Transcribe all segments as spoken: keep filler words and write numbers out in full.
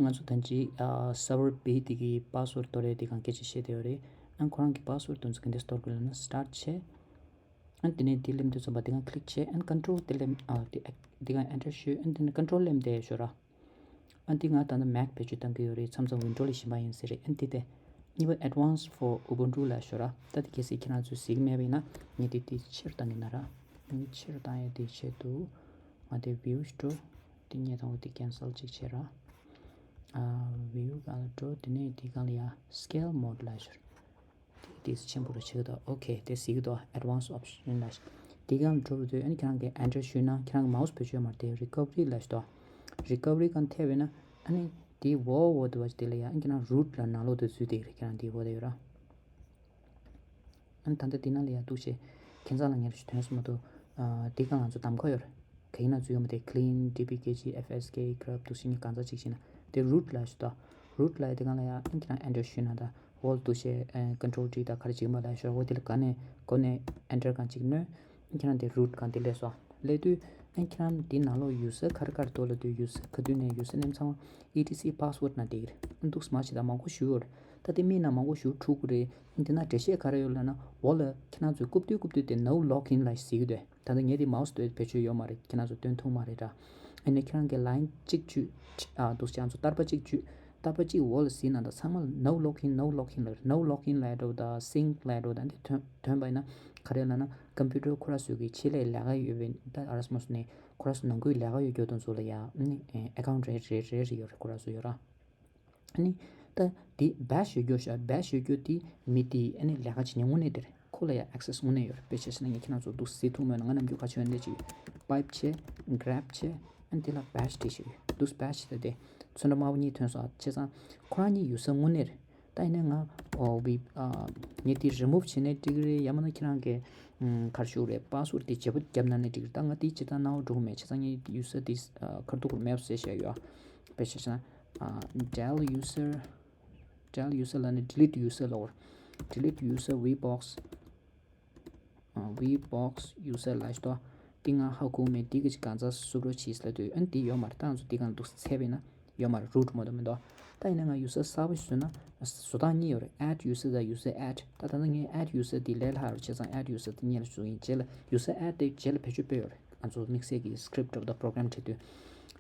ང་ཚོ་ད་ཅི་server B དེ་གི་password གཏོར་ཡས་དེ་གང་སྐད་ཆ་བཤད་བསྡད་ཡོད་རེད། ཨན་ཁོ་རང་གི་password དེ་ཚོ་ག་འདྲས་གཏོར་དགོས་ལབ་ན། start བྱས། ཨན་དེ་ནས་དེ་སླེབས་དུས་ཙམ་པ་དེ་གང་click བྱས། ཨན་control དེ་སླེབས་ཨ་དེ་དེ་གང་enter བྱས། ཨན་དེ་ནས་control སླེབས་བསྡད་ཡོད་ཤོད་ར། ཨན་དེ་ང་ད་ལྟ་Mac བེད་སྤྱོད་གཏང་གི་ཡོད་རེད། མཚམས་མཚམས་Windows ལ་ཞེན་པ་ཡིན་ཟེར་རེད། ཨན་དེ་དེ་གཉིས་པ་advanced for Ubuntu ལབ་ཤོད་ར། ད་དེ་གལ་སྲིད་ཁྱེད་རང་ཚོས་གཟིགས་མེད་པ་ཡིན་ན་ངས་དེ་དེ་ཆེ་རུ་བཏང་གི་ན་ར། ངས་ཆེ་རུ་བཏང་ཡས་དེ་ཆེད་དུ་ང་དེ་view འགྲོ། དེ་ངས་དང་པོ་དེ་cancel གཅིག་བྱས་ར། ཨ་view སྒང་ལ་འགྲོ། དེ་ནས་དེ་སྒང་ལ་ཡ་scale mode ལབ་ཤོད། དེ་ཆེན་པོ་རུ་ཆེ་གི་འདུག་ཨོ་ཁེ། དེ་གཟིགས་གི་འདུག advanced option ལ། དེ་གང་འགྲོ་རུ་དུས་ཨ་ནི་ཁྱེད་རང་གིས་enter ཞུས་ན་ཁྱེད་རང་གི་mouse བེད་སྤྱོད་མ་རེད། དེ་recovery ལ་ཞུ་དོ། recovery གང་ཐེབས་པས་ན་ཨ་ནི་དེ་འོག་འོག་དུ་བ་དེ་ལ་ཡ་ཨ་ནི་ཁྱེད་རང་root ལ་ནང་ལོགས་དུ་འཛུལ་དེ་རེད། ཁྱེད་རང་དེ་འོག་དུ་ཡོད་ར། ཨ་ནི་ད་ལྟ་དེ་ནང་ལ་ཡ་འདུག་བྱས་ཁྱེད་ཚང་ལ་ངས་ཞུ་དོན་སུ་མ་འདུག་ཨ་དེ་གང་ང་ཚོ་གདམ་ཁ་ཡོད་རེད། ག་ཡིན་ན་ཚུལ་ཡོད་མ་དེ་clean dpkg fsg grub འདུག་ཟེར་ནས་གང་ཚ་གཅིག་བྱས་ན་དེ་root ལ་ཞུ་དང་། root ལ་དེ་གང་ལ་ཡང་ཁྱེད་རང་enter ཞུས་ན་ད་ཝོལ་འདུག་བྱས་control D དང་ག་རེ་བྱེད་མ་ལ་ཞོར་ཝོ་དེ་ལ་ག་ནས་གོ་ནས་enter གང་གཅིག་ནོན། ཁྱེད་རང་དེ་root གང་དེ་ལས་སོ་ལས་དུས་ཁྱེད་རང་དེ་ནང་ལོགས་user ག་རེ་ག་རེ་འདུག་ལ་དུས་user ག་དུས་ནས་user name ཚང་མ་etc password ན་དེ་གི་རེད། འདུག་smart བྱེད་དང་མང་པོ་ཞུ་ཡོད་རེད། ད་དེ་མིན་ན་མང་པོ་ཞུ་འཁྲུག་གི་རེད། འདི་ན་འགྲེལ་བཤད་ག་རེ་ཡོད་ལབ་ན་ཝོལ་ལ་ཁྱེད་རང་ཚོས་རྐུབ་སྟོད་རྐུབ་སྟོད་དེ་no login ལ་གཟིགས་གི་འདུག་ད་ལྟ་ངས་དེ་mouse དེ་བེད་སྤྱོད་ཡོད་མ་རེད། ཁྱེད་རང་ཚོ་སྟོན་ཐུབ་མ་རེད་ད། ཨ་ནི་ཁྱེད་རང་གི་line གཅིག་བཅུ་ཨ་འདུག་ཅང་ཚོ་ཏར་པ་གཅིག་བཅུ་ཏར་པ་གཅིག་འོག་ལ་གཟིགས་ན་ད་ཚང་མ་no login no login ལ་no login ལ་འགྲོ་ད་sync ལ་འགྲོ་ད་འདི་ཐོན་ཐོན་པ་ཡིན་ན་ག་རེ་ལབ་ན་computer ཁོ་ར་ཚོ་གི་ཆེད་ལས་ལས་ཀ་ཡོད་པའི་ད་ཨ་ར་སི་མོ་སི་ནས་ཁོ་ར་ཚོ་ནང་ཁུལ་ལས་ཀ་ཡོད་རྒྱུ་དང་ཚོ་ལ་ཡ་ཨ་ནི་account རེ་རེ་རེ་རེ་ཡོད་རེད། ཁོ་ར་ཚོ་ཡོད་ར། ཨ་ནི་ད་དེ་bash ཡོད་རྒྱུ་ཤ་bash ཡོད་རྒྱུ་དེ་མི་དེ་ཨ་ནི་ལས་ཀ་བྱེད་མཁན་དངོས་གནས་དེ་རེད། ཁོ་ལ་ཡང་access དངོས་གནས་ཡོད་རེད། དཔེ་ཆ་བཞག་ན་ངས་ཁྱེད་རང་ཚོ་འདུག་གཟིགས་ཐུབ་མེད་ན་ང་ནམ་རྒྱུན་ག་ཆོད་འདི་ཅིག་pipe བྱས་grub བྱས་ཨ་ནི་དེ་ལ་bash བྲིས་ཤིག་འདུག bash དེ་དེ་ཚོན་ཁྲ་དམར་པོ་གཉིས་ཐོན་སོང་། བྱས་ཙང་ཁོ་རང་གཉིས་user དངོས་གནས་རེད། ད་ཡིན་ན་ང་ཨོ་བི་ཨ་ངས་དེ་remove བྱས་ནས་འགྲིག་གི་རེད། ཡང་མིན་ན་ཁྱེད་རང་གི་ཨམ་ག་རེ་ཞུ་དགོས་རེད། password དེ་བརྗེ་པོ་བརྒྱབ་ན་ནས་འགྲིག་གི་རེད། ད་ང་དེ་བྱེད་སྟངས་སྣང་བ་འགྲོ་གི་མེད། བྱས་ཙང་ངས་user དེ་ཨ་ཁར་ཐུག་པར་མེད་ཟེར་བཤད་ཡོད། དཔེ་ཆ་བཞག་ན་ཨ་del user del user ལབ་ནས་delete user ལབ་དགོས་རེད། delete user vbox ཨ་vbox user ལབ་ཤོག་དེ་ང་ཧ་གོ་མེད། དེ་གི་ཅིག་གང་ཚ་སུབ་རོ་བྱིས་ལབ་དུས་ཨ་ནི་དེ་ཡོད་མ་རེད། ད་ང་ཚོ་དེ་གང་འདུག་ཚད་པས་ན་ཡོད་མ་རེད། root མོ་དོ་མི་འདུག་ད་ཡིན་ན་ང་user གསར་པ་ཞིག་བཟོས་ན་བཟོ་སྟངས་གཉིས་ཡོད་རེད། add user དང་user add ད་ད་ལྟ་ངས་add user དེ་ལས་སླ་རུ་བྱས་ཙང་add user དེ་གཉིས་ལ་བཟོ་ཡིན། རྗེས་ལ་user add དེ་རྗེས་ལ་བེད་སྤྱོད་སྤེལ་ཡོད་རེད། ང་ཚོ་དམིགས་བསལ་གྱི་script འདྲ་པོ་དང་program བྲིས་དུས།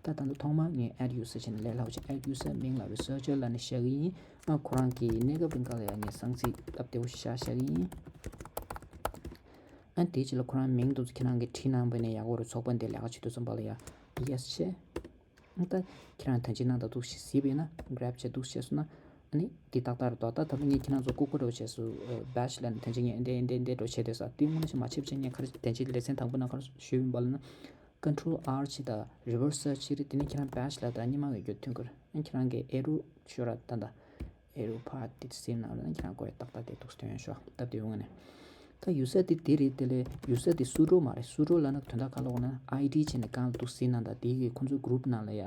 ད་ད་ལྟ་ཐོག་མ་ངས་add user བྱས་ནས་ལས་སླ་བོ་བྱས། add user མིང་ལ་researcher ལབ་ནས་བཞག་གི་ཡིན། ཨ་ཁོ་རང་གི་གནས་སྐབས་རིང་ག་ལ་ཡང་ངས་གསང་ཚིག་སྟབས་བདེ་བོ་ཞིག་བཞག་བཞག་གི་ཡིན། ཨ་དེའི་རྗེས་ལ་ཁོ་རང་མིང་དེ་ཚོ་ཁྱེད་རང་གིས་བྲིས་གནང་བ་ཡིན་ན་ཡག་པོ་རེད། ཚོགས་པ་འདི་ལས་ཀ་བྱེད་དུས་ཙམ་པ་ལ་ཡ་yes བྱས། ཨ་ད་ཁྱེད་རང་ཐོན་སྐྱེད་གནང་དང་འདུག་ཞེས་གཟིགས་པ་ཡིན་ན་grab བྱས་འདུག་བྱས་སོང་ན་ཨ་ནི་འདི་ཏག་ཏག་རེད་དོ། ད་ད་ལྟ་ངས་ཁྱེད་རང་ཚོ་ལྐུགས་པ་འདྲ་བོ་བྱས་སོང་། ཨ་bash ལབ་ནས་ཐོན་སྐྱེད་ངས་འདི་འདི་འདི་འདྲ་བོ་བྱས་བསྡད་ས་དེ་དངོས་གནས་ཞིག་མ་བྱེད་བྱས། ངས་ག་རེ་ཐོན་སྐྱེད་ལེ་ཚན་དང་པོ་ན་ག་རེ་ཞུས་ཡིན་པ་ལབ་ན། Control R བྱེད་དང་reverse search བྱེད་རེད། དེ་ནས་ཁྱེད་རང་bash ལབ་དང་ཉི་མ་གི་རྒྱུ་ཐོན་གི་རེད། ཁྱེད་རང་གི་arrow ཤོར་ར་ད་ད་arrow path དེ་ཟིན་ན་ར་ཁྱེད་རང་ཀོ་ཡ་ཏག་ཏག་དེ་འདུག་སྟོན་ཡོང་ཤོག་སྟབས་བདེ་ཡོང་ནས། ད་user དེ་དེ་རེད། དེ་ལས་user དེ་sudo མ་རེད། sudo ལབ་ན་དོན་དག་ག་ལ་འོང་ན་id བྱས་ནས་གང་ལ་འདུག་ཟིན་ན་ད་དེ་གི་ཁོང་ཚོའི་group ནང་ལ་ཡ་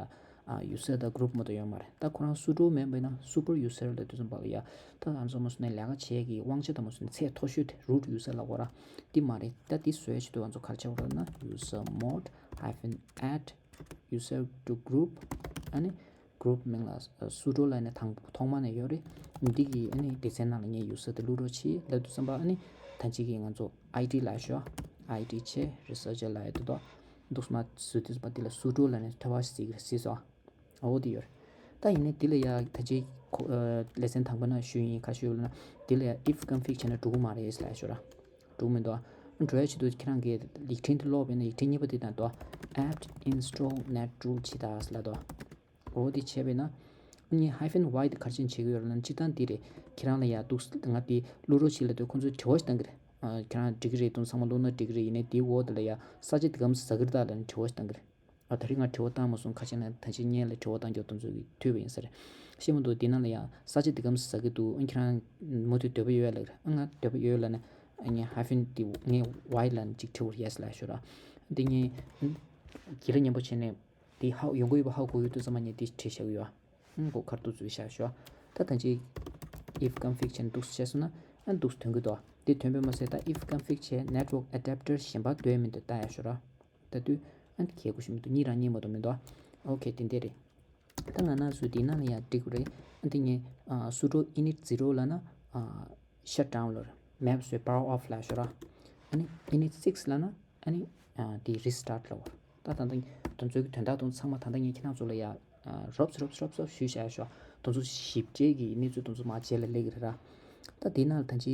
ཨ་user དང་group མོ་དང་ཡོད་མ་རེད། ད་ཁོ་རང་sudo མིན་པ་ཡིན་ན་super user ལབ་དུས་ཙམ་པ་ལ་ཡ་ད་ང་ཚོ་མོ་སུ་ནས་ལས་ཀ་བྱེད་ཀྱི་དབང་ཆ་དང་མོ་སུ་ནས་ཚད་མཐོ་ཤོས་དེ་root user ལབ་དགོས་ར། དེ་མ་རེད། ད་དེ་བཟོས་བྱེད་དུས་ང་ཚོ་ག་རེ་བྱེད་དགོས་རེད་ན་user mode hyphen add user to group ཨ་ནི་group མིང་ལ་sudo ལབ་ནས་དང་པོ་ཐོག་མ་ནས་ཡོད་རེད། འདི་གི་ཨ་ནི་སྡེ་ཚན་ནང་ལ་ངས་user དེ་བླུག་རོགས་བྱེད་ལབ་དུས་ཙམ་པ་ཨ་ནི་ད་ཅི་གི་ང་ཚོ་id ལབ་ཤོག id བྱས་researcher ལབ་ཡ་དེ་དོ་འདུག་སྨ་བཟོས་དུས་ཙམ་པ་འདི་ལ་sudo ལབ་ནས་ཐོས་པ་ཞིག་གཟིགས་སོ། འོ་དེ་ཡོད་རེད། ད་ཡིན་ནའི་འདི་ལ་ཡ་ད་ཅི་ཁོ་ཨ་ལེ་ཚན་དང་པོ་ན་ཞུས་ཡིན། ག་ཞུས་ཡོད་ལབ་ན་འདི་ལ་ཡ་if config བྱས་ན་འགྲོ་གི་མ་རེད་ལབ་ཤོག་ར། འགྲོ་གི་མི་འདུག་ཨ། འགྲོ་ཡ་ཆེད་དུ་ཁྱེད་རང་གི་ཡིག་ཕྲེང་དེ་ཀློག་པས་ན་ཡིག་ཕྲེང་གཉིས་པ་དེ་དང་དོ། apt install net rule བྱེད་དང་ལབ་དོ། འོ་དེ་བྱས་པས་ན། ངས་hyphen y དེ་ག་རེ་བྱས་ནས་བྱེད་ཀྱི་ཡོད་ལབ་ན་སྤྱིར་བཏང་འདི་རེད། ཁྱེད་རང་ལ་ཡ་འདུག་ང་དེ་བླུག་རོགས་བྱེད་ལབ་དུས་ཁོང་ཚོས་དྲི་བ་ཞིག་བཏང་གི་རེད། ཨ་ཁྱེད་རང་འགྲིག་གི་རེད་དུང་ཚང་མ་བླུག་ན་འགྲིག་གི་རེད། ཡིན་ནའི་དེའི་འོག་དེ་ལ་ཡ་ས་ཆ་དེ་གམ་ཟ་གི་རེད་ད་ལབ་ནས་དྲི་བ་ཞིག་བཏང་གི་རེད། ཨ་ད་རིང་ང་དྲི་བ་བཏང་མ་སོང་། ཁ་ཤས་ན་ད་ཅི་སྔོན་ལ་དྲི་བ་བཏང་རྒྱུ་དེ་ཚོ་གི་འཐུས་པ་ཡིན་ས་རེད། ཤེས་མ་འདུག་དེ་ནང་ལ་ཡང་ས་ཆ་དེ་གམ་ཟ་གི་འདུག་ཨ་ཁྱེད་རང་མུ་མཐུད་འདོད་པ་ཡོད་ལབ་རེད། ཨ་ང་འདོད་པ་ཡོད་ལབ་ན་ཨ་ངས་hyphen དེ་ངས་y ལབ་ནས་ཅིག་བྲིས་པར་yes ལབ་ཤོག་ར། འདི་ངས་གྱི་ལ་མཉམ་པོ་བྱས་ནས་དེ་ཧ་ཡོང་གི་ཡོད་པ་ཧ་གོ་ཡོད་དུས་ཙམ་པ་ངས་དེ་བྲིས་བཞག་གི་ཡོད། ཨ་ཁོ་ཁར་ཏུ་འཛུལ་བཞག་ཤོག་ད་ད་ཅི་if config བྱས་ནས་འདུག་བྱས་སོང་ན་ཨ་འདུག་ཐོན་གི་འདུག་དེ་ཐོན་པས་མ་ཟད་ད་if config བྱས་network adapter གཞན་པ་འདོད་མི་འདོད་ལྟ་ཡ་ཤོག་ར། ད་དུས་ཨ་ནི་གལ་དགོས་ཤིག་མི་འདུག་གཉིས་རང་གཉིས་མ་གཏོགས་མི་འདུག་ཨོ་ཁེ་དེ་འདྲས་རེད། ད་ང་ན་སུ་དེ་ན་ལ་ཡ་འགྲིག་རེད། ཨ་དེ་ངས་sudo init zero ལ་ན་shut down ལ་ར། མེབ་སུ་power off ལ་ཤོ་ར། ཨ་ནི་init six ལ་ན་ཨ་ནི་དེ་restart ལ་བ། ད་ད་ད་དོན་ཚོད་ཀྱི་དོན་དག་དོན་ཚང་མ་ད་ད་ངས་ཁྱེད་རང་ཚོ་ལ་ཡ་རོབ་རོབ་རོབ་རོབ་ཞུས་བྱས་ཤོག་དོན་ཚོད་ཞིབ་རྒྱས་ཀྱི་གནས་ཚུལ་དོན་ཚོད་མ་བྱས་ལ་ལེགས་རེད་ར། ད་དེ་ནང་ད་ཅི་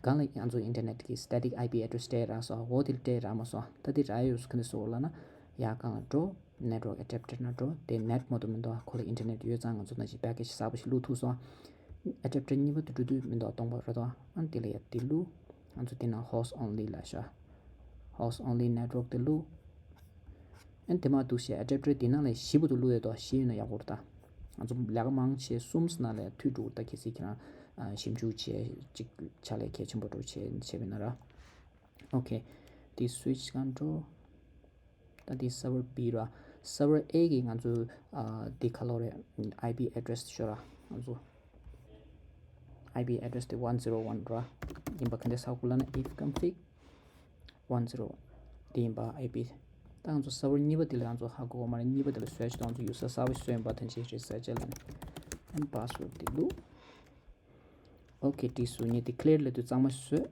གང་ལ་ང་ཚོ་internet གི་static I P address སྤྲད་རག་སོ་འོ་དེ་སྤྲད་རག་མ་སོང་ད་དེ་རག་ཡོད་སུ་ཁ་ནས་སོ་ལ་ན་ཡ་གང་ལ་འགྲོ། network adapter ན་འགྲོ། དེ་net མོ་དུ་མི་འདུག་ཁོ་ལ་internet ཡོད་ཙང་ང་ཚོ་ན་ཅི་package གསར་པ་ཞིག་བླུག་ཐུབ་སོང་། adapter གཉིས་པ་དུ་འགྲོ་དུས་མི་འདུག་སྟོང་པ་རེད་དོ། ཨ་དེ་ལ་ཡ་དེ་བླུག་ང་ཚོ་དེ་ན་host only ལ་ཤོག host only network དེ་བླུག་ཨན་དེ་མ་འདུག་ཞེས་adapter དེ་ནང་ལས་བཞི་པོ་དུ་བླུགས་ཡོད་དོ། བཞི་ཡོད་ན་ཡག་པོ་རེད་ད། ང་ཚོ་ལས་ཀ་མང་ཆེ་གསུམ་ནང་ལས་མཐུད་འགྲོ་ད་གལ་སྲིད་ཁྱེད་རང་ཞིབ་འཇུག་བྱས་ཅིག་ཕྱག་ལས་གལ་ཆེན་པོ་འགྲོ་བྱས་བྱས་པ་ཡིན་ན་ར། okay དེ་switch གང་འགྲོ། ད་དེ་server B ར། server A གི་ང་ཚོ་དེ་ག་ལོ་རེད། I P address ཤོ་ར་ང་ཚོ། I P address དེ་one zero one ར། ཡིན་པ་ག་འདྲ་ས་ཁུ་ལ་ན་if config one zero one དེ་ཡིན་པ་I P། ད་ང་ཚོ་server གཉིས་པ་དེ་ལ་ང་ཚོ་ཧ་གོ་གོ་མ་རེད། གཉིས་པ་དེ་ལ་switch དང་ང་ཚོ་user གསར་པ་ཞིག་བཟོས་ཡིན་པ་ཐམས་ཅད་reset བྱས་ལ་ནི་and password དེ་བླུགས། okay དེ་སུ་ཉིད་དེ་clear ལ་དུས་གཙང་མ་ཞིག་བཟོས།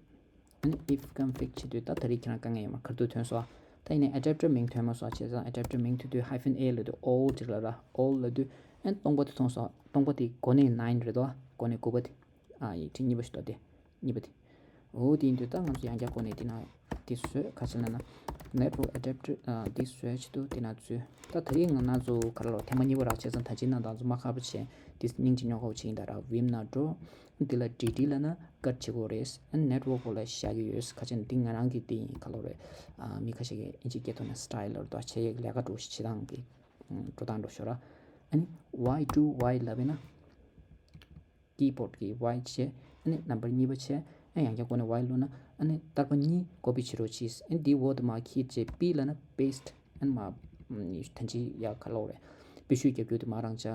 ཨ་ནི་if config བྱེད་དུས་ད་ད་རེས་ཁྱེད་རང་དཀའ་ངལ་ཡོད་མ་གར་དུ་ཐོན་སོང་། ད་ཡིན་ནའི་adapter མིང་ཐོན་མ་སོང་བྱས་ཙང་adapter མིང་ཐོན་དུས་hyphen A ལ་དུས་all ཅིག་ལ་ར་all ལ་དུས་ཨན་སྟོང་པ་དེ་མཐོང་སོང་། སྟོང་པ་དེ་གོ་ནས་nine རེད་དོ། གོ་ནས་དགུ་པ་དེ། ཨ་ཡིག་ཆ་གཉིས་པ་ཞིག་ཏོ་དེ། གཉིས་པ་དེ། འོ་དེ་ཡིན་དུས་ད་ང་ཚོ་ཡང་བསྐྱར་གོ་ནས་དེ་ན་དེ་བཟོས་ཁ་ཕྱེ་ལ་ན་network adapter དེ་བཟོས་ཆེད་དུ་དེ་ན་བཟོས། ད་ད་རེས་ང་ང་ཚོ་ག་རེ་ལོ་ཐེངས་མ་གཉིས་པ་རག་བྱས་ཙང་ད་ཅི་ན་ད་ང་ཚོ་མ་ཁ་པོ་བྱས་དེ་སྙིང་རྗེ་ཉོ་ཁ་པོ་བྱས་ཡིན་ད་ར། vim ན་འགྲོ། དེ་ལ་dd ལ་ན་ཀཊ་བྱེད་དགོས་རེད། network ལ་བཞག་གི་ཡོད་ཁ་ཕྱེ་ན་དེ་ང་རང་གི་དེ་ཡིན་ག་ལོ་རེད། མི་ཁ་ཤས་ཀྱི་ཨིན་ཇི་སྐད་ཐོག་ནས་style ལ་ད་བྱས་ཡག་ལས་ཀ་འགྲོ་ཞིག་བྱེད་སྟངས་ཀྱི་འགྲོ་སྟངས་འགྲོ་ཤོར་ར། ཨ་ནི་why do why ལབ་ཡིན་ན། keyboard གི Y བྱས། ཨ་ནི་number གཉིས་པ་བྱས། ཨ་ཡང་བསྐྱར་སྒོ་ནས་Y བླུགས་ན། ཨ་ནི་བརྡར་པ་གཉིས་copy བྱེད་རོགས་གྱིས། ཨ་ནི་འདི་འོག་ཏུ་མར་འཁྱེར་བྱས་P ལབ་ན་paste ཨ་ནི་མར་ཐན་ཅི་ཡག་ག་ལོག་རེད། པི་ཤུ་རྒྱབ་རྒྱུ་དེ་མར་རང་ཅག་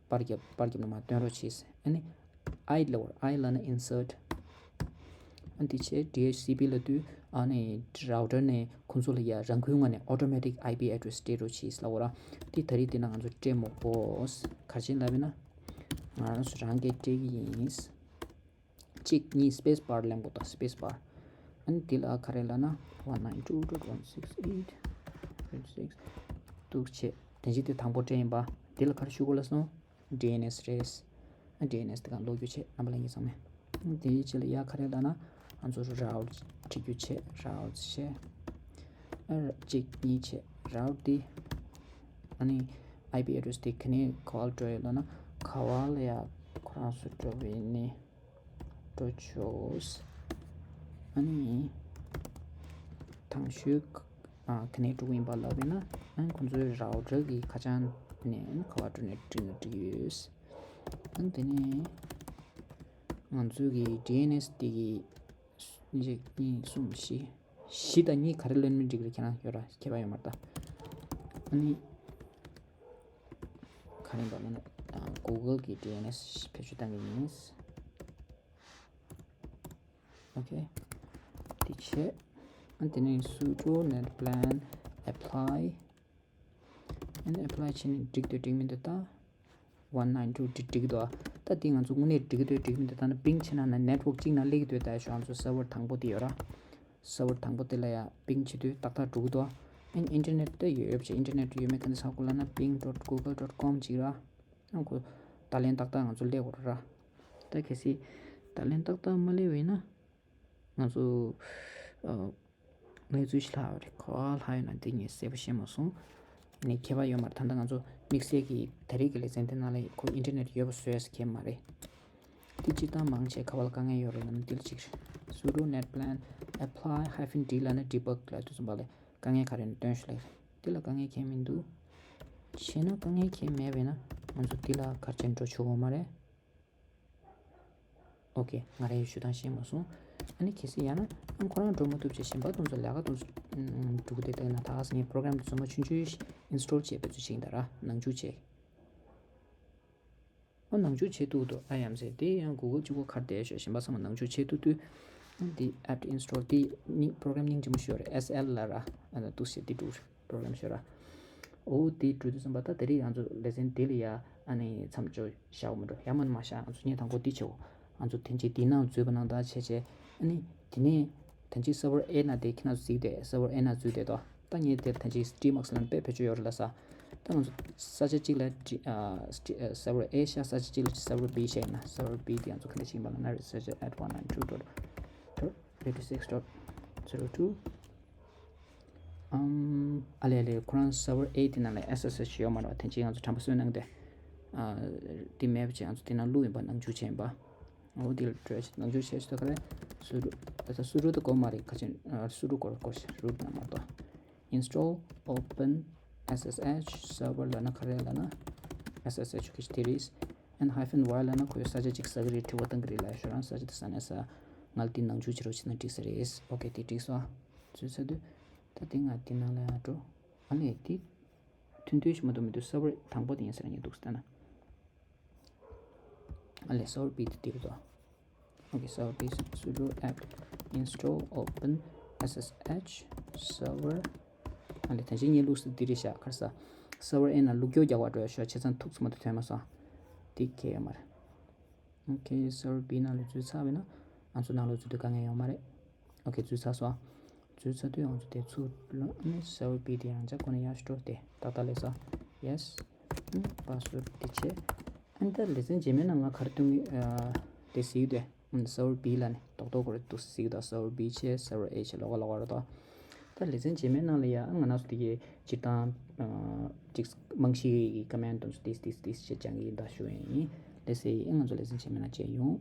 པར་རྒྱབ་པར་རྒྱབ་ན་མར་སྟོན་རོགས་གྱིས། ཨ་ནི་I ལབ་I ལབ་ན་insert ཨ་འདི་བྱས་D H C P ལབ་དུས་ཨ་ནི་router ནས་ཁོང་ཚོ་ལ་ཡ་རང་འཁུལ་ངང་ནས་automatic I P address སྤྲད་རོགས་གྱིས་ལབ་པ་ར། འདི་ད་རེས་འདི་ན་ང་ཚོ་སྤྲད་མོ་པོས་གར་ཆེན་ལབ་ཡིན་ན་ང་རང་ཚོ་རང་གིས་སྤྲད་ཀྱི་ཡིན། གཅིག་གཉིས་space bar ལེན་དགོས་ད་space bar ཨ་ནི་འདི་ལ་ག་རེ་ལབ་ན་one nine two dot one six eight dot six འདུག་བྱས་དེ་བཞིན་དེ་དང་པོ་སྤྲད་ཡིན་པ། འདི་ལ་ག་རེ་ཞུ་དགོས་ལབ་སོང་། D N S རེད། ཨ་D N S དེ་ག་ལོག་རྒྱུ་བྱས་རྣམ་པ་ལྷན་རྒྱས་ཚང་མས། དེའི་རྗེས་ལ་ཡ་ག་རེ་ལབ་ན་ང་ཚོ་route བྲི་རྒྱུ་བྱས་route བྱས། ཨ་གཅིག་གཉིས་བྱས་route དེ་ཨ་ནི་I P address དེ་ག་ནས་ག་བར་འགྲོ་ཡོད་ལབ་ན་ག་བ་ལ་ཡ་ཁོ་རང་ཚོ་འགྲོ་བའི་ནི་འགྲོ་ཆོག་ཨ་ནི་དང་ཤོས་ཨ་ག་ནས་འགྲོ་གི་ཡིན་པ་ལབ་ཡིན་ན་ཨ་ཁོང་ཚོའི་router གི་ཁ་བྱང་ནས་ཨ་ག་བ་འགྲོ་ནས་འགྲིག་ན་འགྲིག་ཡོད། ཨ་དེ་ནས་ང་ཚོའི་གི་D N S དེ་གི་གཅིག་གཉིས་གསུམ་བཞི་བཞི་དང་གཉིས་ག་རེ་ལོན་མིན་འགྲིག་རེད། ཁྱེད་རང་ཡོད་ར་ཁྱད་པར་ཡོད་མ་རེད་ད། ཨ་ནི་ག་རེ་འདུག་ལབ་ན་Google གི་D N S བེད་སྤྱོད་བཏང་གི་ཡིན། Okay དེ་བྱས་ཨ་དེ་ནས་sudo netplan apply ཨ་ནི་apply བྱས་ནས་འགྲིག་འདུག་འགྲིག་མི་འདུག་ད། one nine two འགྲིག་འགྲིག་འདུག་ད་འདི་ང་ཚོ་དངོས་གནས་འགྲིག་འདུག་འགྲིག་མི་འདུག་ད་ནི་ping བྱས་ན་ན་network གཅིག་ནང་སླེབས་ཀྱི་འདུག་ད་ཞོ་ང་ཚོ་server དང་པོ་དེ་ཡོད་ར། server དང་པོ་དེ་ལ་ཡ་ping བྱེད་དུས་ཏག་ཏག་འགྲོ་གི་འདུག་ཨ་ནི་internet དེ་ཡོད་ཡོད་བྱས་internet ཡོད་མེད་ག་འདི་ཧ་གོ་ལབ་ན་ping dot google dot com ཅིག་ར། ཨ་ཁོ་ད་ལན་ཏག་ཏག་ང་ཚོ་སླེབས་དགོས་ར། ད་གལ་སྲིད་ད་ལན་ཏག་ཏག་མ་སླེབས་པ་ཡིན་ན་ང་ཚོ་ཨ། གནས་ཚུལ་ཞིག་ལྷག་ཡོད་རེད། ག་པར་ལྷག་ཡོད་ན་འདི་ངས་གསལ་པོ་ཤེས་མ་སོང་། ནས་ཁྱད་པར་ཡོད་མ་རེད། ད་ལྟ་ང་ཚོ་དམིགས་བསལ་གྱི་ད་རེས་ཀྱི་ལེ་ཚན་དེ་ནང་ལ་ཁོ་ཨིན་ཊར་ནེཊ་ཡོད་པ་བཟོས་ཟེར་མཁན་མ་རེད། དེ་སྤྱིར་བཏང་མང་ཆེ་ག་པར་ལ་དཀའ་ངལ་ཡོད་རེད་ལབ་ན་འདི་ལ་གཅིག་རེད། sudo netplan apply hyphen d ལབ་ན་debug ལབ་དུས་ཙམ་པ་ལ་དཀའ་ངལ་ག་རེ་ཡོད་ན་སྟོན་ཤོག་ལབ་རེད། འདི་ལ་དཀའ་ངལ་གང་ཡང་མི་འདུག་བྱས་ན་དཀའ་ངལ་གང་ཡང་མེད་པས་ན་ང་ཚོ་འདི་ལ་ག་རེ་བྱས་ནས་འགྲོ་ཆོག་གི་མ་རེད། ཨོ་ཀེ། ང་རའི་ཞུ་སྟངས་ཤེས་མ་སོང་། ཨ་ནི་གལ་སྲིད་ཡང་ན་ཨ་ཁོ་རང་འགྲོ་མ་ཐུབ་ཅེས་གཞན་པ་དེ་ཚོ་ལས་ཀ་དེ་ཚོ་འགྲོ་གི་དེ་ལྟ་ན་ད་ག་ཟེར་ངས་པོ་རོ་གྷ་རམ་དེ་ཚོ་མ་ཆུང་ཆུང་ཨིན་སི་ཊོལ་བྱས་པའི་ཚོ་ཅིག་ཡིན་ད་ར་ནང་འཇུག་བྱས། ཨོ་ནང་འཇུག་བྱས་འདུག་འདུག་ཨ་ཡ་མ་ཟེར་དེ་ཡང་གུ་གལ་གཅིག་པོ་གར་བསྡད་ཤོག་གཞན་པ་ཚང་མ་ནང་འཇུག་བྱས་འདུག་དུས། ཨ་འདི་apt install དེ་ནི་པོ་རོ་གྷ་རམ་སྙིང་རྗེ་མོ་ཞིག་ཡོད་རེད། S L ལབ་ར། ཨ་ན་འདུག་ཟེར་དེ་འདུག་པོ་རོ་གྷ་རམ་ཞིག་ཡོད་ར། འོ་དེ་འགྲོ་དུས་ཙམ་པ་ད་དེ་རིང་ང་ཚོ་ལེ་ཚན་འདི་ལ་ཡ་ཨ་ནི་མཚམས་འཇོག་བཞག་མི་འགྲོ། ཡ་མ་ནི་མ་བཞག་ང་ཚོ་ངས་དང་པོ་འདི་བྱེད་འོ། ང་ཚོ་དེ་འཇིག་འདི་ནང་འཛུལ་བ་ནང་ད་བྱས་བྱས་ཨ་ནི་དེ་ནས་དེ་འཇིག་server A ནང་དེ་ཁྱེད་རང་ཚོ་གཟིགས་ཏེ་server A ནང་འཛུལ་བསྡད་དོ། ད་ངས་དེར་ད་ཅིག་Dmux ལབ་ནས་དཔེ་བེད་སྤྱོད་ཡོད་རེད་ལབ་ས། ད་ང་ཚོ་ས་ཆ་གཅིག་ལ་G- ཨ་St- ཨ་server A ཤག་ས་ཆ་གཅིག་ལ་server B ཤག་ཡིན་ན། server B དེ་ང་ཚོ་ག་འདྲ་ཞིག་ཡིན་པ་ལབ་ན། research at one nine two dot dot eighty six dot zero two ཨམ། ཨ་ལས་ལས། ཁོ་རང་server A དེ་ནང་ལ་S S H ཡོད་མ་རེད་བ། དེ་ཅིག་ང་ཚོ་དྲན་པ་གསོས་གནང་སྟེ། ཨ་དེ་མེད་པ་བྱས་ང་ཚོ་དེ་ནང་བླུགས་ཡིན་པ། ནང་འཇུག་བྱས་ཡིན་པ། འོ་དེ་ལ་འགྲོ་ཡ་ནང་འཇུག་བྱས་ཤི་ད་ག་རེ། སུ་རུ། ད་ལྟ་སུ་རུ་ད་གོ་མ་རེད། ཁ་ཅིག་ཨ་སུ་རུ་གོ་གོ་ཤི་root ནང་མ་གཏོགས། install open S S H server ལབ་ན་ག་རེ་ལབ་ན། S S H གི་དེ་རེད། and hyphen y ལབ་ན་ཁོ་ཡོད་ས་ཆ་གཅིག་ཟ་གི་རེད། དྲི་བ་བཏང་གི་རེད་ལབ་ཤོག་རང་ས་ཆ་དེ་ས་ནས་ས། ང་ལ་དེ་ནང་འཇུག་བྱེད་རོགས་བྱེད་ན་འགྲིག་ས་རེད། okay དེ་འགྲིག་སོང་། བཟོས་ཚར་དུས། ད་དེ་ང་དེ་ནང་ལ་ཡང་འགྲོ། ཨ་ལས་དེ། ཐུན་ཐུན་ཞིག་མ་གཏོགས་མི་འདུག server དང་པོ་དེ་ཡིན་ས་རེད། ངས་འདུག་ལྟ་ན། ཨ་ལས་server B དེ་དེ་རེད་དོ། okay server B sudo apt install open S S H server ཨ་ལས་ད་ཅི་ངས་བླུགས་ས་འདི་རེད་ཤག་ཁར་ས། server A ནང་བླུགས་རྒྱུ་རྒྱག་པ་འགྲོ་ཡ་ཤོག་བྱས་ཙང་ཐུག་ཙམ་མ་གཏོགས་ཐོན་མ་སོང་། འདི་གས་ཡོད་མ་རེད། okay server B ནང་ལ་འཛུལ་ཚར་བས་ན་ང་ཚོ་ནང་ལ་འཛུལ་དུས་དཀའ་ངལ་ཡོད་མ་རེད། okay འཛུལ་ཚར་སོང་། འཛུལ་ཚར་དུས་ང་ཚོ་དེ་ཚུར་ལོ་ནི་server B དེ་ཡང་ཅག་ཁོ་ནས་ཡར་ཞུ་འགྲོ་དེ་ཏག་ཏག་ལས་སོང་། yes password དེ་བྱས། ཨ་ནི་ད་ལེ་ཚན་རྗེས་མའི་ནང་ང་ག་རེ་སྟོན་གི་ཨ་དེ་གཟིགས་དེ། server B ལ་ནི་རྡོག་རྡོག་ཁོ་རེ་འདུག་གཟིགས་དང་server B བྱས་server A བྱས་ལོགས་ཀ་ལོགས་ཀ་རེད་དོ། ད་ལེ་ཚན་རྗེས་མའི་ནང་ལ་ཡ་ང་རང་ཚོ་དེ་གའི་སྤྱིར་བཏང་ཅིག་རྨང་གཞི་གི་command དེ་ཚོ་this this this བྱས་སྦྱང་གི་ཡིན་ད་ཞུ་ཡ་ཡིན། let's say ང་ཚོ་ལེ་ཚན་རྗེས་མའི་ནང་མཇལ་ཡོང་།